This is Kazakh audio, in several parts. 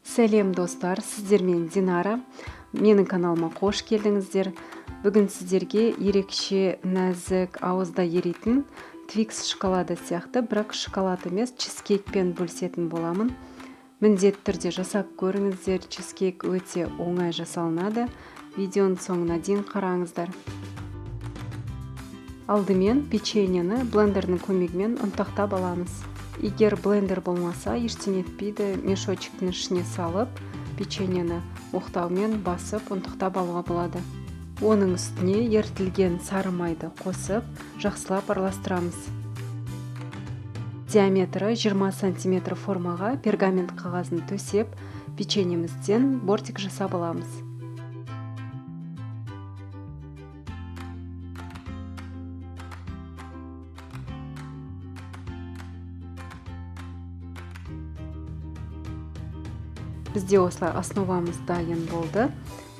Сәлем достар, сіздермен Динара. Менің каналыма қош келдіңіздер. Бүгін сіздерге ерекше нәзік, ауызда еритін Твикс шоколады сияқты, бірақ шоколад емес, чизкейкпен бөлісетін боламын. Міндетті түрде жасап көріңіздер, чизкейк өте оңай жасалынады. Видеоның соңына дейін қараңыздар. Алдымен печеньені блендердің көмегімен ұнтақтап аламыз. Егер блендер болмаса, ештеңе етпейді, мешочектің ішіне салып, печеньені оқтаумен басып ұнтақтап алуға болады. Оның үстіне ерітілген сары майды қосып, жақсылап араластырамыз. Диаметрі 20 сантиметр формаға пергамент қағазын төсеп, печеньемізден бортик жасап аламыз. Бізде осылай основамыз дайын болды.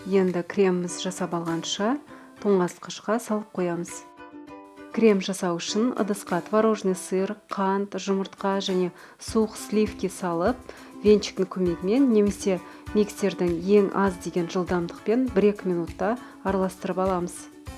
Енді креміміз жасап алғанша тоңазытқышқа салып қоямыз. Крем жасау үшін ыдысқа творожный сыр, қант, жұмыртқа және суық сливки салып, венчиктің көмегімен немесе миксердің ең аз деген жылдамдықпен 1-2 минутта араластырып аламыз.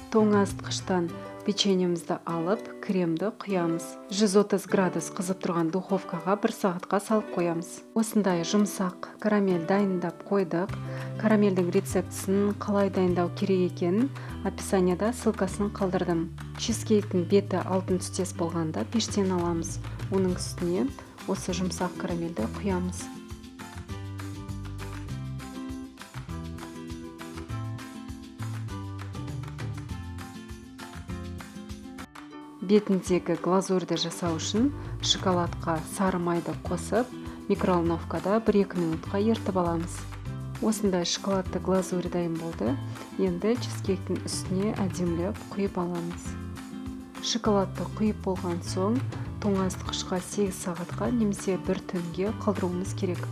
Тоңазытқыштан печеньемізді алып, кремді құямыз. 130 градус қызып тұрған духовкаға 1 сағатқа салып қоямыз. Осындай жұмсақ карамель дайындап қойдық. Карамельдің рецептісін қалай дайындау керек екенін описанияда ссылкасын қалдырдым. Чизкейктің беті алтын түстес болғанда пештен аламыз. Оның үстіне осы жұмсақ карамельді құямыз. Бетіндегі глазурьді жасау үшін шоколадқа сары майды қосып, микроволновкада 1-2 минутқа ерітіп аламыз. Осындай шоколадты глазурь дайын болды. Енді чизкейктің үстіне әдемілеп құйып аламыз. Шоколадты құйып болған соң тоңазытқышқа 8 сағатқа немесе 1 түнге қалдыруымыз керек.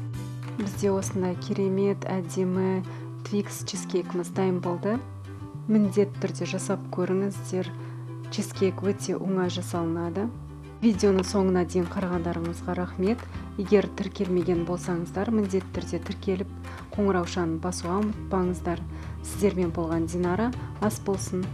Бізде осындай керемет әдемі Твикс чизкейкіміз дайын болды. Міндетті түрде жасап көріңіздер. Чизкейк өте оңай жасалынады. Видеоның соңына дейін қарағандарыңызға рахмет. Егер тіркелмеген болсаңыздар, міндетті түрде тіркеліп, қоңыраушаны басуға ұмытпаңыздар. Сіздермен болған Динара, ас болсын.